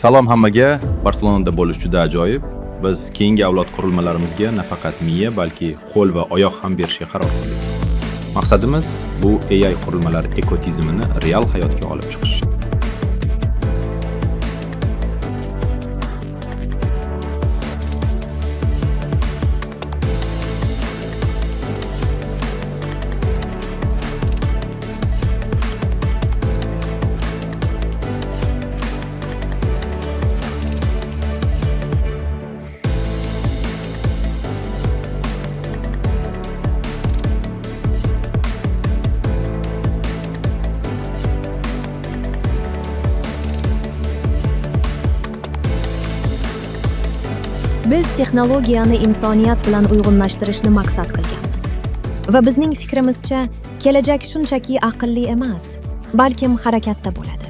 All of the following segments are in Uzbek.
Salom hammaga. Barselonada bo'lish juda ajoyib. Biz keyingi avlod qurilmalarimizga nafaqat miya, balki qo'l va oyoq ham berishga qaror qildik. Maqsadimiz bu AI qurilmalar ekotizmini real hayotga olib chiqish. Biz texnologiyani insoniyat bilan uyg'unlashtirishni maqsad qilganmiz. Va bizning fikrimizcha, kelajak shunchaki aqlli emas, balkim harakatda bo'ladi.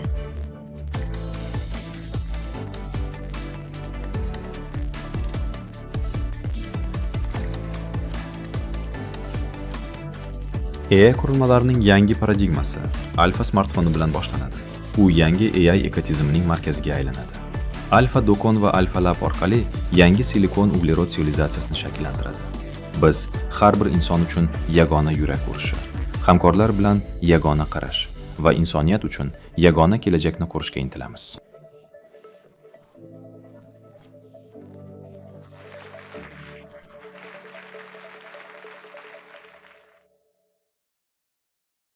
AI qurilmalarining yangi paradigmasi Alfa smartfoni bilan boshlanadi. U yangi AI ekotizmining markaziga aylanadi. Alfa Dokon va Alfa Lab orqali yangi silikon uglerod sivilizatsiyasini shakllantiradi. Biz har bir inson uchun yagona yurak urishi, hamkorlar bilan yagona qarash va insoniyat uchun yagona kelajakni qurishga intilamiz.